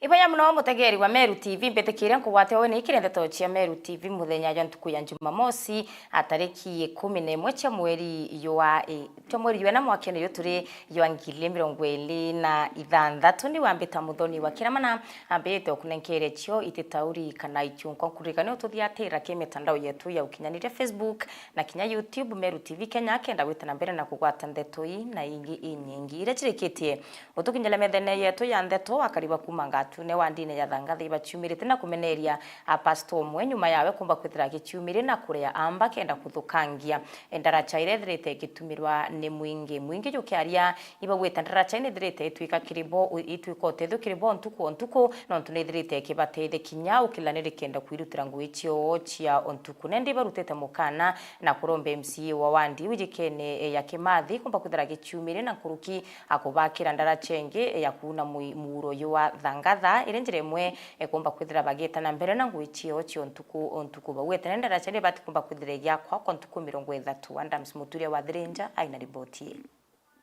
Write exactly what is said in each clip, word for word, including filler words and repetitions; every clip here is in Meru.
Ibwega mono mutegeeri wa Meru T V, mbitikiria nkugwate ugeni kiri ndeto cia Meru T V muthenya jwa ntuku ya Jumamosi, a tariki ikumi na imwe cia mweri jwa, i-, cia mweri jwa ina mwakene uyu turi jwa ngiri mirongo iri na ithanthatu. Ni wambita Muthoni wa Kiramana, ambite kunenkeria cio ititauri kana ichunko nkuririkania ututhiatira ki mitandao yetu ya ukinyaniria, Facebook na kinya YouTube, Meru T V Kenya, kenda gwita na mbere na kugwata ndeto ii na ingi inyingi iria chirikitie gutukinyira methene yetu ya ndeto. Akari ba kuuma Ngatune wa ndini ya Thangathi bachiumirite na kumeneria a pastor umwe nyuma yawe kumba kwithira agichiumiria na kuria amba kenda kuthukangia ndaracha iria ithirite igitumirwa ni mwingi. Mwingi jukiaria ibagwite ndaracha ii nithirite itwika kiri bo, itwika utethio kiri bo ntuku o ntuku, nontu nithirite ikibateithia kinya ukilaniria kenda kwirutira ngugi ciao cia o ntuku. Nandi barutite mukana na kuromba M C A wa wandi wijikene ya Kimathi kumba kwithira agichiumiria na nkuruki akubakira ndaracha ingi ya kuuna mui-, muuro uyu wa Thangatha, iri njira imwe ekumba kwithira bagita na mbere na ngugi ciao cia o ntuku o ntuku. Bagwite na ndaracha ni bati kumba kwithira igiakwa kwa ntuku mirongo ithatu. Adams Muturia wa Thirinja aina riboti ii.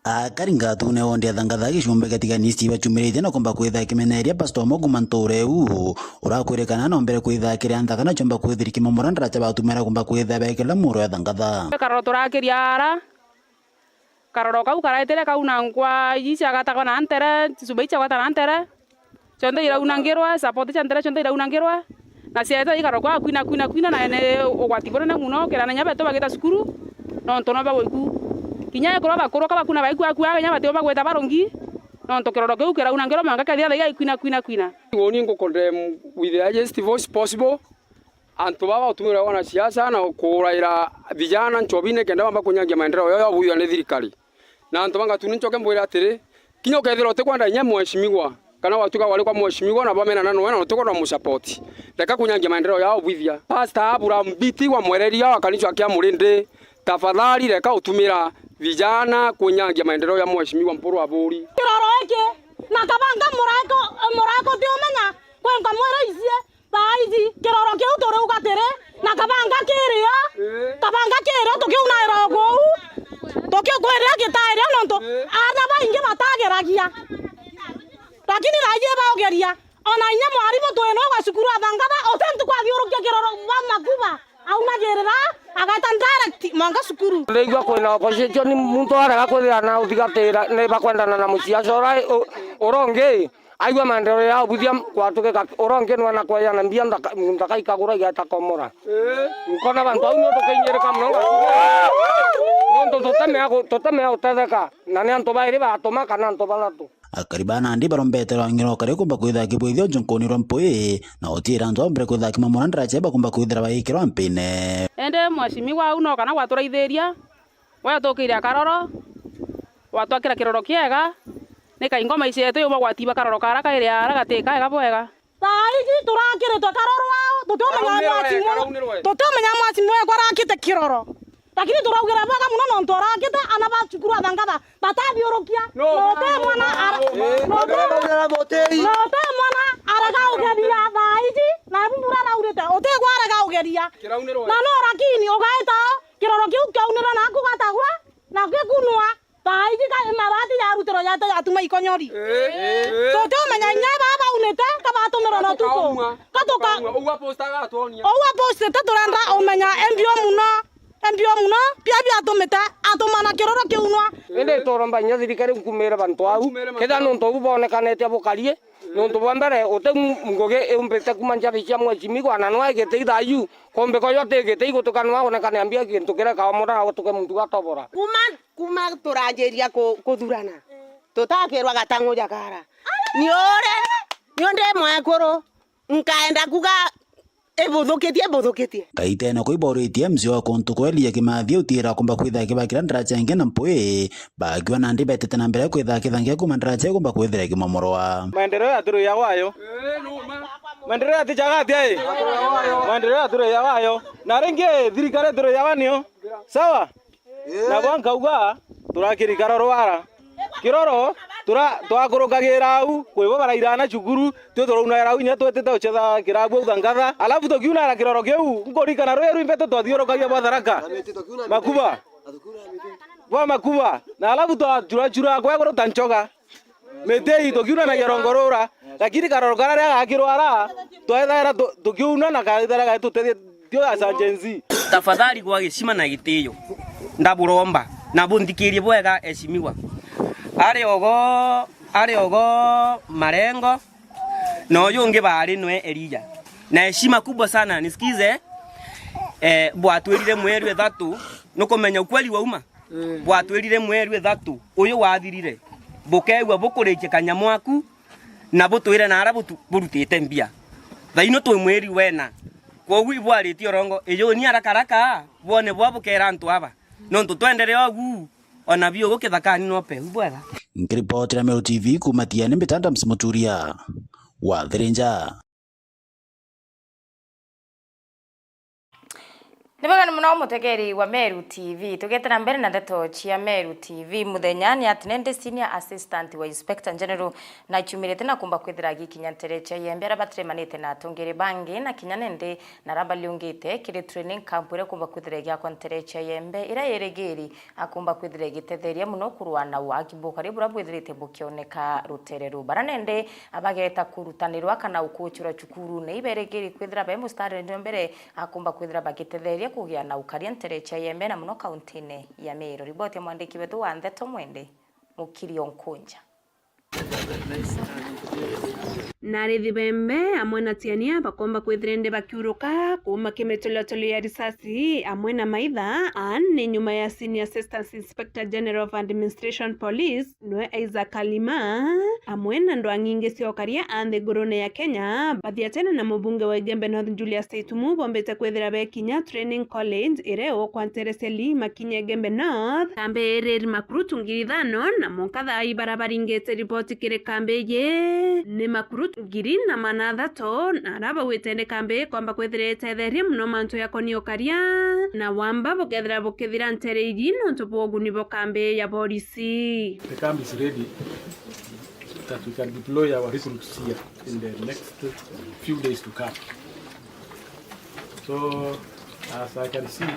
Akari Ngatune wondi ya Thangatha gicumbi gia Tigania East ibachumiritie na kumba kwitha kimeneria pastor umwe kuma ntuura iu, urakwirikana na mbere kwitha kiri antha kana chomba kwithiri kimomora ndaracha batumira kumba kwitha bekirira muuro ya Thangatha. Karoro turakiria ara, karoro kau karaitire kauna nkwa iji ciagatagwa na ntere, cicuba iji ciagwata na ntere, cionthe iraunangirwa, support cia ntere cionthe iraunangirwa, na ciaete ikarokwa kwina, kwina, kwina, na ene ugwati bunene muno, kira na inya betu bagita cukuru, nontu no bagwiku. Kinya ekorwa bakuru ka bakuna baiku akua, kinya batio bagwita barungi, nontu kiroro kiu kiraunangirwa mwanka kethira thaiga ikwina, kwina, kwina. Uuni ngu condemn with the highest voice possible. Antu baba utumirwa wanasiasa na kuuraira vijana nchobine kenda bamba kunyangia maendeleo yao ya ubuithia ni thirikari. Na antu ba Ngatune nchoke mbwire atiri, kinya ukethira utikwenda inya mheshimiwa, kana watuika wari kwa mheshimiwa na bamenana noe na utikwenda umusupport, reka kunyangia maendeleo yao ubuithia. Pastor Abraham Mbiti wa Mwereria wa kanisa ya Kiamurindi, tafadhali reka utumira vijana kunyangia maendeleo ya mheshimiwa Mpuru Aburi. Kiroro iki, na kabanga murako, murako ti umenya, kwenka mwira icie, Thaa iji, kiroro kiu turiuga atiri, na kabanga kiria, kabanga kiria tukiunaira o kuu, tukikwirira gitairia nontu aana baingi batageragia. Lakini thaa iji baugeria, ona inya mwarimu twina ugwa cukuru athangatha, uti ntuku athiurukia kiroro bwa Makuba, aunagirira, ageta direct mwanka cukuru. Ndigua kwina opposition, muntu arega kwithira na uthigatira, ni bakwendana na muciaca ura, u-, ura ungi. Aigua maendeleo ya ubuthia kwatukika, ura ungi nwana kweyana mbia nthaka, nthaka ikagura igeta komora. Nkona bantu au nio tukinyirika muno ngatuga, nontu tutemea gu-, tutemea gutetheka, na ni antu bairi batuma kana antu bathatu. Akari ba nandi barombete rwang'i rwa ukari kumba kwithira kibwithio njunkuni rwa mpui, na utiira antu bambire kwithira kimamura ndaracha bakumba kwithira baikirwa mpine. Indi mwashimiwa au no kana gwaturaithiria, we atukiire akaroro, watwakira kiroro kiega, ni kaingo maisha yetu yumba gwatiba karoro kara kairi ara gati kaega bwega. Thaa iji turakiritwe karoro ao, tutiumenya mwachimwe, tutiumenya mwachimwe wekwa arakite kiroro. Lakini turaugire bwega muno nontu arakite ana ba cukuru athangatha batathiurukia. No. Na uti mwana ara-, Eh, na uti, na uti mwana arega ugeria thaa iji, na ebu mbura raurite, uti gwa arega ugeria. Na no lakini ugaita kiroro kiu kiaunirwa na kugatagwa na gikunwa. Thaa iji ka mabati jarutirwe jate jatuma ikonyori. Eh, eh. Tutiumenya inya baba baunite, ka batumirwa na utuku. Ka tuka-, Ugwa posta agatwonia. Ugwa posta turenda umenya embio muno. Embio muno, bia biatumite atumana kiroro kiunwa. Indi turomba inya thirikari nkumire bantu au. Nkumire bantu. Kethira nontu bu bonekanete bukari, nontu bwa mbere, uti ngugi iumbite kuma njabi cia mweshimiwa, na nwa igitei thaa iu, kumbika uyo ti igitei gutuka nwa onekane ambia gintu kiria kaomora gutuke muntu gatobora. Kuma, kuma turanjiria ku-, kuthurana, tutakirwa gatang'u jakara. Ni ure, ni ndi mwekuru, nkaenda kuga, ibuthukitie, ibuthukitie. Kaitene kuu ibauritie M C A wa kuntu kweli ya Kimathi utiira kumba kwithira kibakira ndaracha ingi na mpui, bakiwa nandi betete na mbere kwithira kithangia kuma ndaracha ikumba kwithira kimomorwa. Maendeleo ya turu ya wayo. Maendeleo ya tichaga atia i? Maendeleo ya turu ya wayo. Na ringi thirikari turu ya wanio. Sawa? Nabo nkauga, turakiri karoro ara. Kiroro, tura-, twakurukagira au, kwi bo barairana cukuru, twi turaunaira au inya twitite gucetha kirabu au thangatha. Alafu tukiunara kiroro kiu, nkurikana ruya rwimbetu twathiurukagia bwa Tharaka. Makuba. Bwa Makuba. Na alafu twachurachura kwa iguru ta nchoga. Miti ii tukiunanagia rongorura. Lakini karoro kararia gakirwara, twethaira tu-, tukiuna na kaithara gaitutethia tio ya Gen Z. Tafadhali gwa gicima na gitio, ndaburomba, na bunthikirie bwega, eshimiwa. Ari ogo, ari ogo Marengo, na uyu ungi bari nwe Elija. Na heshima kubwa sana, nisikize, eh, bwatwirire mweru ithatu, nukumenya ukweli wauma? Bwatwirire mweru ithatu, uyu wathirire. Bukegua bukurikia kanyamu aku, na butwire naara butu-, burutite mbia. Thaino twi mweri wena. Kwogu ibwaritie urongo, ijuni haraka haraka, bwone bwa bukera antu aba. Nontu twenderea ugu, ona biugu kithakani no peu bwega. Nkiripotera Meru T V kuuma Tiani, mbita Adams Muturia wa Thirinja. Ni bwega ni muno mutegeri wa Meru T V. Tugete na mbere na ndeto cia Meru T V. Muthenya ni ati nende Senior Assistant wa Inspector General na aciumirite na kumba kwithira agikinya ntere cia Iembe, aria bateremanite na atongeri bangi, na kinya nende na aria baliungite kiri training camp iria kumba kwithira igiakwa ntere cia Iembe, iria irigiri akumba kwithira igitetheria muno kurua na waki bukari buria bwithirite bukioneka rutere ruu. Bara nende abageta kurutanirwa kana ukucurwa cukurune, iberigiri kwithira be mustarene jwa mbere akumba kwithira bagitetheria kugia na ukaria ntere cia Iembe na muno kauntine ya Meru. Riboti ya mwandiki wetu wa ndeto Mwende Mukiri Onkunja. Na arithi bembe amwe na Tiania bakomba kwithira indi bakiuruka kuuma kimitulotulio ya risasi amwe na maitha, aa ni nyuma ya Senior Assistant Inspector General of Administration Police, nwe Isaac Kalima, amwe na ndwang'i ingi cia ukaria a nthigurune ya Kenya, bathiatene na mubunge wa Igembe North Julius Itumu, bombite kwithira bekinya Training College iria igukwa ntere cia Lima kinya Igembe North. Kambi iri iri makurutu ngiri ithano na mwanka thaa ii bara baringite riboti kiri kambi iji ni makurutu ngiri na maana athatu, na aria baugite ni kambi ikomba kwithira itetheria muno mantu jakonia ukaria na wamba bukethira bukithira ntere iji nontu bwa uguni bwa kambi ya borisi. The camp is ready that we can deploy our recruits here in the next few days to come. So, as I can see,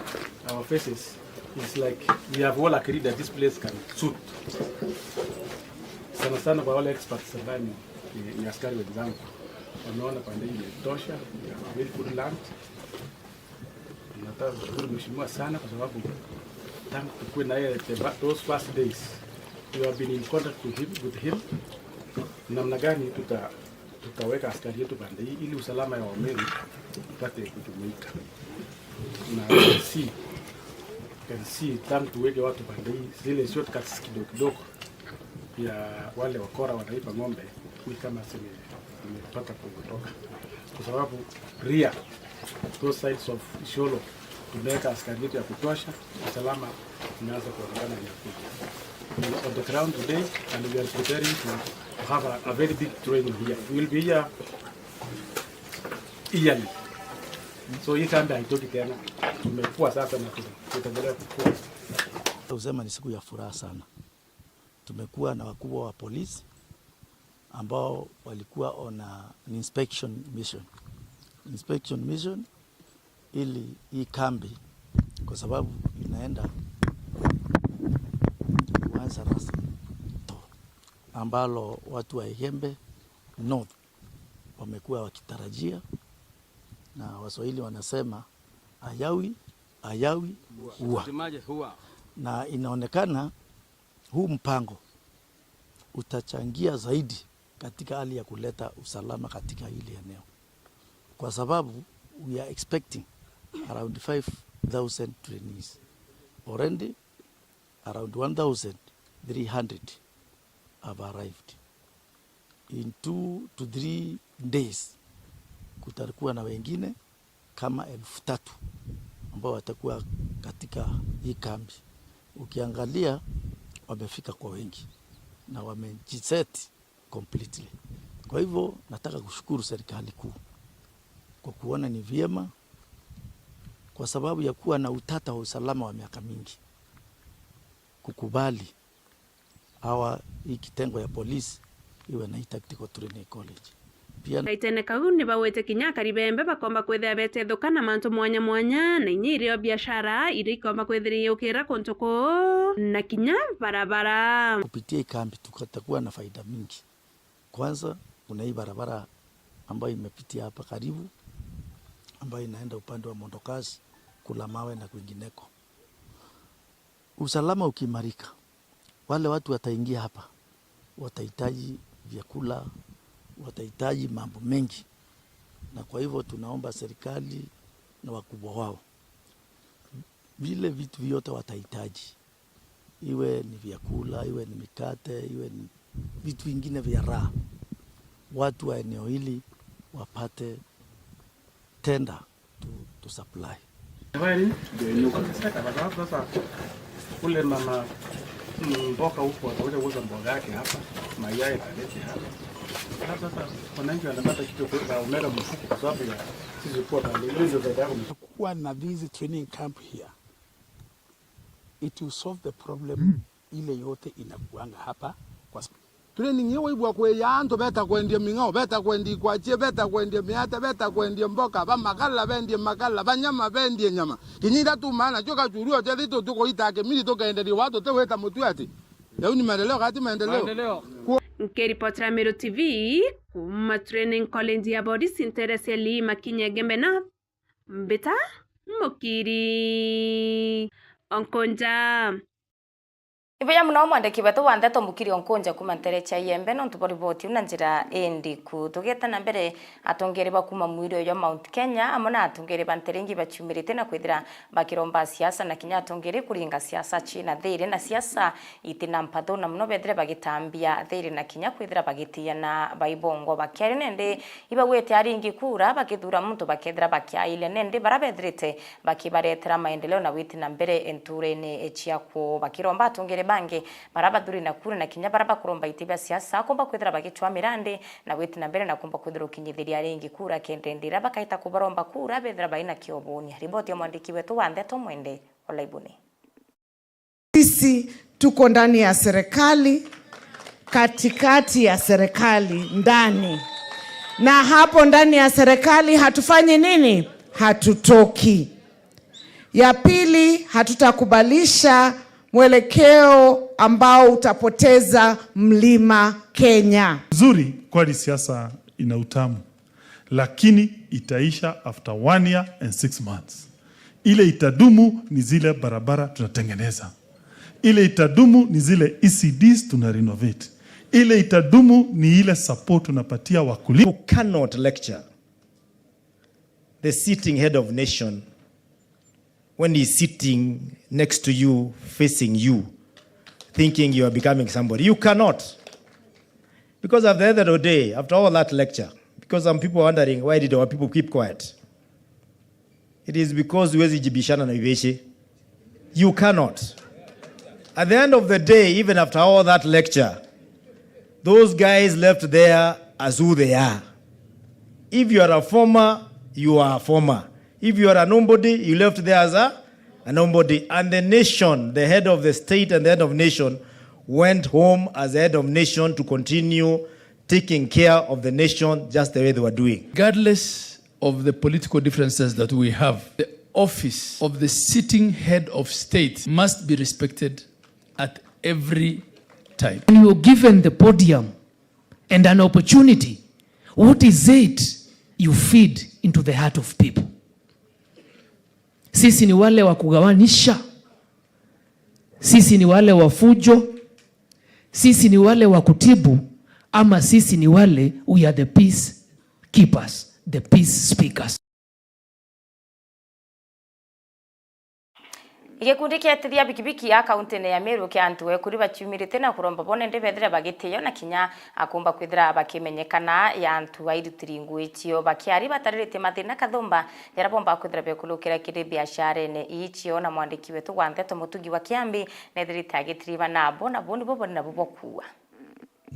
our faces, it's like we have all agreed that this place can suit. Sana sana kwa wale experts ambaye ni, ni, ni askari wenzangu. Wameona pande hii imetosha, we have a very good land. Nataka kushukuru mheshimiwa sana kwa sababu tangu tukue na yeye the fir-, those first days, we have been in contact with him, with him. Namna gani tuta-, tutaweka askari yetu pande hii ili usalama ya Wameru ipate kujumuika. Na you can see, you can see tangu tuweke watu pande hii, zile shortcuts kidogo kidogo ya wale wakora wanaiba ng'ombe ni kama zime-, zimepata kuondoka. Kwa sababu rear, those sides of Isiolo, tumeweka askari yetu ya kutosha, usalama imeanza kuonekana inakuja. We are on the ground today and we are preparing to have a, a very big training here. We will be here yearly. So hii kambi haitoki tena. Tumekuwa sasa na tuta-, tutaendelea kukua. Usema ni siku ya furaha sana. Tumekuwa na wakubwa wa polisi ambao walikuwa on a, an inspection mission. Inspection mission ili hii kambi, kwa sababu inaenda kuanza rasmi to, ambalo watu wa Igembe North wamekuwa wakitarajia, na Waswahili wanasema, "Ayawi, ayawi, ua." Na inaonekana huu mpango utachangia zaidi katika hali ya kuleta usalama katika hili eneo, kwa sababu we are expecting around five thousand trainees. Already around one thousand three hundred have arrived. In two to three days, kutakuwa na wengine kama elfu tatu ambao watakuwa katika hii kambi. Ukiangalia, wamefika kwa wengi na wamejiset completely. Kwa hivyo, nataka kushukuru serikali kuu kwa kuona ni vyema, kwa sababu ya kuwa na utata wa usalama wa miaka mingi, kukubali hawa, hii kitengo ya polisi iwe na hii Tactical Training College. Pia kaitene kau ni bagwite kinya akari bembe bakomba kwithira betethuka na mantu mwanya mwanya, na inya irio biashara iria ikomba kwithira iukira kuntu kuu, na kinya barabara. Kupitia hii kambi tukatakuwa na faida mingi. Kwanza, Kuna hii barabara ambayo imepitia hapa karibu, ambayo inaenda upande wa Mondokasi, Kula Mawe na kwingineko. Usalama ukiimarika, wale watu wataingia hapa, watahitaji vyakula, watahitaji mambo mengi. Na kwa hivyo tunaomba serikali na wakubwa wao, vile vitu vyote watahitaji, iwe ni vyakula, iwe ni mikate, iwe ni vitu vingine vya raha, watu wa eneo hili wapate tender to, to supply. Habari ndio inuka. Sasa, sasa, ule mama, mm, mboga huko atakuja kuuza mboga yake hapa, mayai atalete hapa. Sasa, sasa, wananchi wanapata kitu kwa omega mfuko kwa sababu ya sisi kuwa pale. Hiyo ndio faida yako. Kuwa na this training camp here, it will solve the problem ile yote inakuanga hapa kwa s- Training iyo waigua kwiya antu beta kwendia ming'ao, beta kwendia ikwachie, beta kwendia miate, beta kwendia mboka, ba magala bendie magala, ba nyama bendie nyama. Kinya ithatu maana cio gachuri oche thitu tukuita kimiri tukenderia watu tewita mutwe ati. Yau ni maendeleo kati maendeleo. Maendeleo. Ku- Nkiripotera Meru T V kuma Training College ya Borithi ntere cia Lii Makinya Igembe North, Mbita Mukiri Onkonja. Ibuya muno mwandiki wetu wa ndeto Mukiri Onkonja kuma ntere cia Igembe nontu bwa riboti iu na njira indiku. Tugieta na mbere, atongeri ba kuma mwiri uyo Mount Kenya amwe na atongeri ba ntere ingi baciumirite na kwithira bakiromba siasa na kinya atongeri kuringa siasa cina thiri na siasa itina mpatho, na muno bethire bagitambia thiri na kinya kwithira bagitiana baibongo bakiari nende ibagwite aringi kura bakithura muntu bakethira bakiaile nende bara bethirite bakibaretera maendeleo na gwiti na mbere nturene cia kwoo. Bakiromba atongeri bangi bara bathuri na kura na kinya bara bakuromba iti bia siasa kumba kwithira bagicwa mirandi na gwiti na mbere na kumba kwithira ukinyithiria aringi kura kende ndira bakaita kubaromba kura bethira baina kiobonia. Riboti ya mwandiki wetu wa ndeto Mwende Olaibuni. Sisi tuko ndani ya serikali, katikati ya serikali, ndani. Na hapo ndani ya serikali hatufanyi nini? Hatutoki. Ya pili, hatutakubalisha mwelekeo ambao utapoteza Mlima Kenya. Nzuri, kweli siasa ina utamu. Lakini itaisha after one year and six months. Ile itadumu ni zile barabara tunatengeneza. Ile itadumu ni zile E C Ds tuna renovate. Ile itadumu ni ile support tunapatia wakulima. You cannot lecture the sitting head of nation when he's sitting next to you, facing you, thinking you are becoming somebody. You cannot. Because at the end of the day, after all that lecture, because some people are wondering, "Why did our people keep quiet?" It is because huwezi jibishana na Ibeshi. You cannot. At the end of the day, even after all that lecture, those guys left there as who they are. If you are a former, you are a former. If you are a nobody, you left there as a, a nobody. And the nation, the head of the state and the head of nation, went home as the head of nation to continue taking care of the nation just the way they were doing. Regardless of the political differences that we have, the office of the sitting head of state must be respected at every time. When you are given the podium and an opportunity, what is it you feed into the heart of people? Sisi ni wale wa kugawanisha? Sisi ni wale wa fujo? Sisi ni wale wa kutibu? Ama sisi ni wale, we are the peace keepers, the peace speakers? Gikundi kia etithia bikibiki a kauntine ya Meru kia antu ekuri baciumirite na kuromba bo nende bethire bagitio na kinya akumba kwithira bakimenyekana ya antu airutiri ngui cio bakiari batariritie mathina kathumba jaria bomba kwithira bekulukira kiri biasharene ii cio, na mwandiki wetu wa ndeto Mutugi wa Kiambi nethirite agitiribana abo, na bo nibo bari nabo bokuua.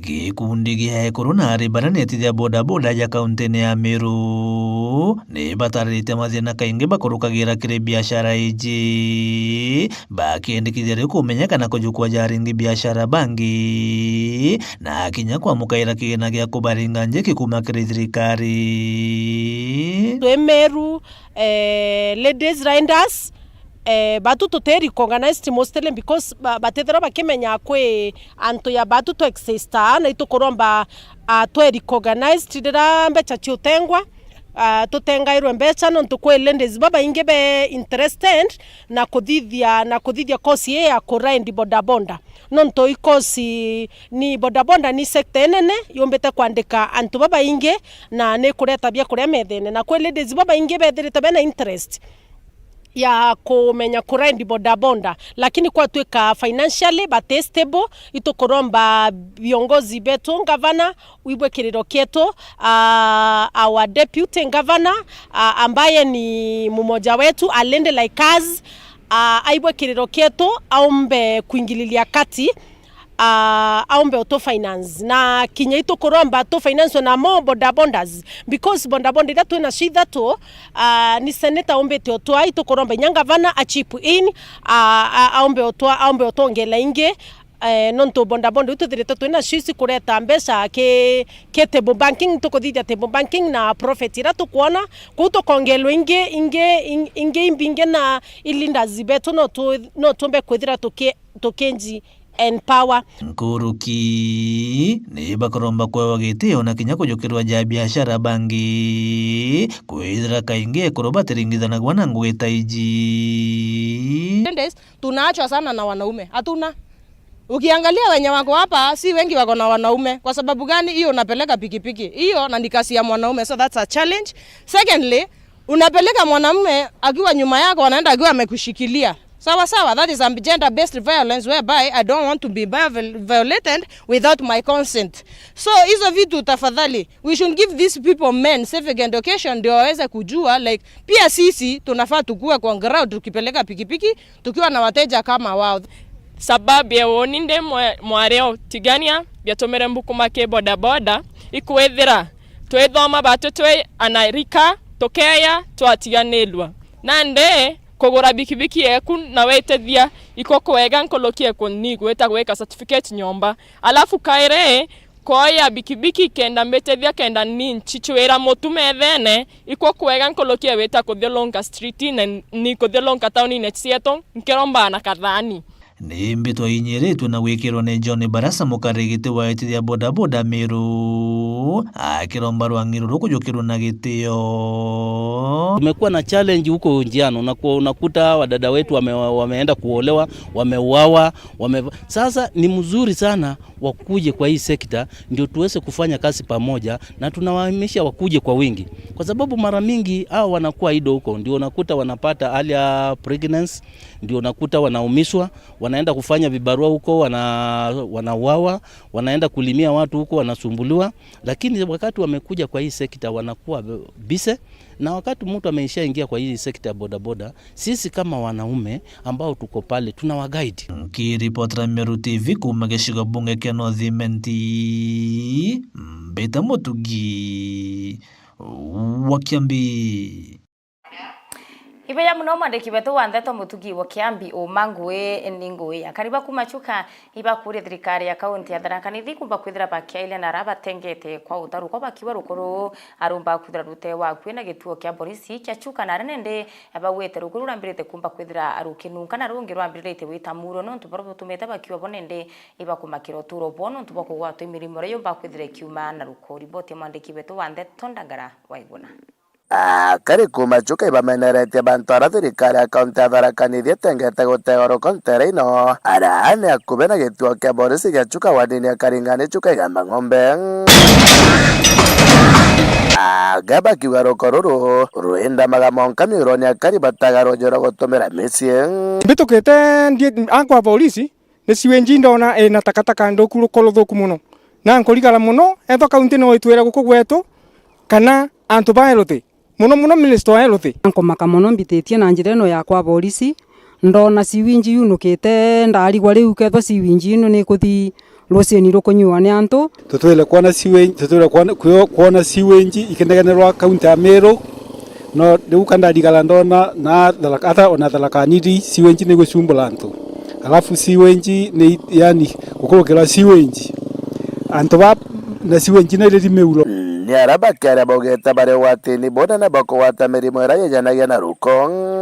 Gikundi gia ekuru na ari baria ni etithia bodaboda ja kauntine ya Meru ni batariritie mathina kaingi bakurukagira kiri biashara iji, bakiendikithia ri kumenyeka na kujukua ja aringi biashara bangi, na kinya kwamukaira kigina gia kubaringa njiki kuma kiri thirikari. Twi Meru, eh, Ladies Riders, Eh, batu tuti recognized mostly because ba-, batithirwa bakimenya kwi antu ya batu tu exist, na itukuromba, ah, twe recognized riria mbecha ciutengwa, ah, tutengairwe mbecha nontu kwi ladies babaingi be interested na kuthithia, na kuthithia course ii ya ku ride bodaboda. Nontu i course ni bodaboda ni sector inene yumbite kwandika antu babaingi na ni kureta biakuria methene, na kwi ladies babaingi bethirite bena interest ya kumenya ku ride bodaboda, lakini kwatwika financially bati stable, itukuromba viongozi betu, ngavana, wibwe kiriro kietu, ah, our deputy governor, ah, ambaye ni mmoja wetu, a lady like us, ah, aibwe kiriro kietu, aumbe kuingililia kati, ah, aumbe utu finance. Na kinya itukuromba tu finance na more bodabodas, because bodaboda iria twina cio ithatu, ah, ni senator umbite utwa, itukuromba inya ngavana a chip in, ah, ah, aumbe utwa, aumbe utwongela ingi, eh, nontu bodaboda iu twithirite twina cio ici kureta mbecha ki, ki table banking, tukuthithia table banking na profit iria tukwona, kuu tukongelwa ingi, ingi, ing-, ingi imbingi na i leaders betu no tu-, no tumbe kwithira tuki-, tukinji empower. Nkuruki ni bakuromba kwewa gitio na kinya kujukirwa ja biashara bangi, kwithira kaingi ekuru batiringithanagua na ngugi ta iji. Ten days, tunaachwa sana na wanaume. Hatuna. Ukiangalia wenye wako hapa, si wengi wako na wanaume. Kwa sababu gani? Hiyo unapeleka pikipiki. Hiyo na ni kazi ya mwanaume. So that's a challenge. Secondly, unapeleka mwanamume akiwa nyuma yako, anaenda akiwa amekushikilia. Sawa sawa, that is a gender-based violence whereby I don't want to be viol-, violated without my consent. So hizo vitu tafadhali, we should give these people men civic education ndio waweze kujua, like, pia sisi tunafaa tukue kwa ground tukipeleka pikipiki tukiwa na wateja kama wao. Sababu ya uuni ndi mwe-, mwari o tigania biatumire mbukuma ki bodaboda, ikwithira twithoma batu twi anarika, tukeya twatiganirua. Nandi kugura bikibiki yeku na witithia iko kwega nkuruki eku ni gwita gwika certificate nyomba. Alafu kairi, kwoya bikibiki kenda mbitithia kenda ni ncicwira mutu methene, ikwo kwega nkuruki e wita kuthiurunka streetine ni kuthiurunka taunine cietu nkiromba na kathani. Ni mbitwa inyiritwe na gwikirwa ni John Barasa, mukarigiti wa itithia bodaboda Meru, akiromba rwang'i ruru kujukirwa na gitio. Tumekuwa na challenge huko njiani, unaku-, unakuta wadada wetu wame-, wameenda kuolewa, wameuawa, wame-, sasa ni mzuri sana wakuje kwa hii sekta, ndio tuweze kufanya kazi pamoja, na tunawahimiza wakuje kwa wingi, kwa sababu mara mingi hao wanakuwa idle huko, ndio unakuta wanapata early pregnancy, ndio unakuta wanaumizwa, wanaenda kufanya vibarua huko, wana-, wanauawa, wanaenda kulimia watu huko, wanasumbuliwa. Lakini wakati wamekuja kwa hii sekta, wanakuwa busy, na wakati mtu ameisha ingia kwa hii sekta ya bodaboda, sisi kama wanaume ambao tuko pale, tunawaguide. Nkiripotera Meru T V kuuma gicigo bunge kia North Imenti, Mbita Mutugi wa Kiambi. Ibeya muno mwandiki wetu wa ndeto Mutugi wa Kiambi, uma ngui ni ngui ya kariba kuma Chuka. Ibakuria thirikari ya kaunti ya Tharaka Nithi kumba kwithira bakiailia na ara batengete kwa utaruko bakiwa rukuru, arumba kwithira rute wakui na gituo kia borisi kia Chuka, na aria nende bauite rukuru rurambirite kumba kwithira rukinunka na rungi rwambirite gwita muro nontu baria butumite bakiwa bo nende ibakumakira uturo bwao nontu bwa kugwatwa i mirimo iria yumba kwithira ikiuma na ruko. Riboti ya mwandiki wetu wa ndeto Ndagara Waiguna. Akari kuuma Chuka ibameneretie bantu ara thirikari ya kaunti ya Tharaka Nithi itengete gutega ruko ntere ino, ara ni akubi na gituo kia borisi gia Chuka wadini ya Karingani, Chuka Igamba Ng'ombe. Aga bakiuga ruko ruru rwindamaga monka miuroni akari bataga ruuji rwa gutumira micii. Mbitukite ndie-, akwa borisi, ni sewage ndona ina takataka nthuku, ruko ruthuku mono. Na nkurigara mono, ethwa kaunti no itwire guku gwetu, kana antu ba health, mono mono minister wa health. Nkumaka mono mbititie na njira ino yakwa borisi, ndona sewage yunukite, ndarigwa riu kethwa sewage ino ni ikuthi ruciini rukunyuwa ni antu. Tutwire kwona sewage, tutwire kwona, kwio-, kwona sewage ikinegenerwa kaunti ya Meru. No, riu ka ndarigara ndona na Tharaka, ata ona Tharaka Nithi, sewage ni gucumbura antu. Alafu sewage ni, yani, gukurukirwa sewage. Antu ba, Na sewage niriri miuro. Ni ara bakiaria baugite bari ugwatini bunene bwa kugwata mirimo iria yejanagia na ruko.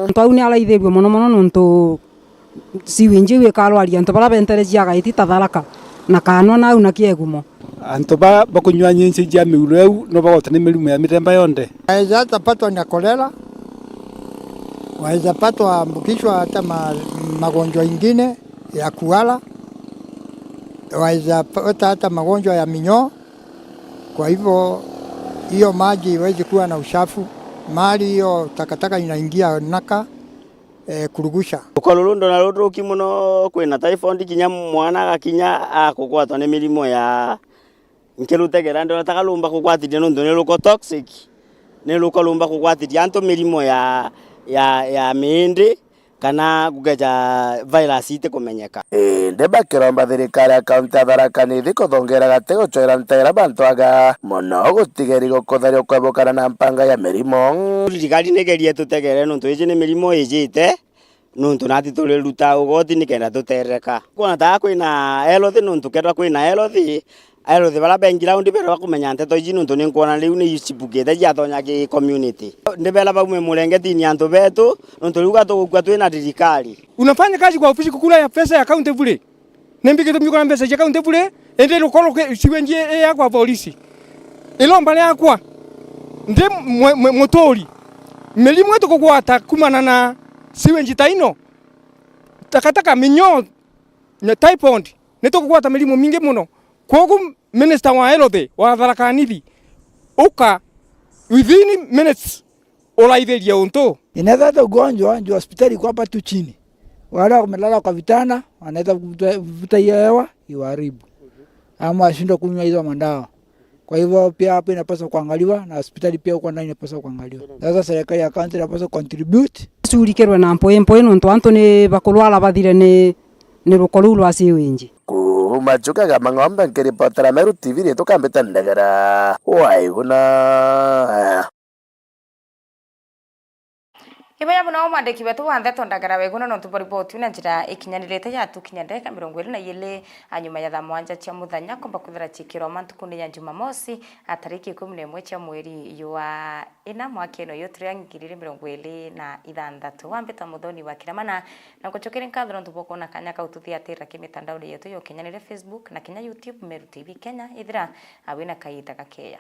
Antu au ni araithirue mono mono nontu sewage iu ikarwaria antu baria benterecia agaiti ta Tharaka na Kanwa nau na Kiegumo. Antu ba-, bakunyua nyinci cia miuro iu no bagwatwa ni mirimo ya mithemba yonthe. Waweza hata patwa na kolera, waweza patwa ambukishwa hata ma-, magonjwa ingine ya kuhara, waweza pata hata magonjwa ya minyoo. Kwa hivyo, hiyo maji iwezi kuwa na uchafu, mahali hiyo takataka inaingia naka, eh, kurugusha. Ruko ruru ndona ruturuki mono, kwina typhoid, kinya mwana agakinya akugwatwa ni mirimo ya nkirutegera, ndona ta karumba kugwatiria nontu ni ruko toxic, ni ruko rumba kugwatiria antu mirimo ya, ya, ya miindi, kana gukeja virus itikumenyeka. Indi bakiromba thirikari ya kaunti ya Tharaka Nithi kuthongera gati gucwera nteera bantu aga mono gutigeri gukutharia kwebukana na mpanga ya mirimo. Thirikari nigerie tutegere nontu iji ni mirimo ijite, nontu nati turiruta ugoti nikenda tutereka. Kwona ta kwina health nontu kethirwa kwina health, aerothi baria be ground beerwa kumenya nteto iji, nontu ni nkwona riu ni cibukite ciatonya ki community. Ndi beera baume murengetini antu betu, nontu riu gatugukua twina thirikari. Unafanya kazi kwa ofisi kukula ya pesa ya county bure. Nimbi gitumi ukona mbeca cia county bure, indi rukorwo ki-, sewage i yakwa borisi. Iromba riakwa, ndi mwe-, mwe-, muturi. Mirimu itukugwata kumana na sewage ta ino, takataka, minyoo, na typhoid, nitukugwata mirimu mingi mono. Kwogu minister wa health wa Tharaka Nithi, uka within minutes uraithirie untu. Inaweza hata ugonjwa juu hospitali iko hapa tu chini. Wale wamelala kwa vitanda, wanaweza kuvuta, kuvuta hiyo hewa, iwaharibu. Ama washindwe kunywa hizo madawa. Kwa hivyo pia hapo inapaswa kuangaliwa, na hospitali pia huko ndani inapaswa kuangaliwa. Sasa serikali ya county inapaswa contribute. Curikirwe na mpwi mpwi nontu antu ni bakurwara bathire ni, ni ruko ruu rwa sewage. Kuuma Chuka ga Mang'ombe nkiripotera Meru T V, riitwa Kambita Ndegera. Waiguna. Ibuya mono mwandiki wetu wa ndeto Ndagara Weguna nontu bwa riboti na njira ikinyanirite ya tukinya ndagika mirongo iri na iiri a nyuma ya thaa mwanja cia muthenya kumba kwithira ciikirwa mantukuni ya Jumamosi, a tariki ikumi na imwe cia mweri jwa ina mwaka ino yo turi ya ngiri igiri mirongo iri na ithanthatu. Wambita Muthoni wa Kiramana, na ngucukiri nkatho nontu bwa kwona kanya kau tuthiatira ki mitandaoni yetu ya ukinyanire, Facebook na kinya YouTube, Meru T V Kenya. Ithira a wina kaita gakeya.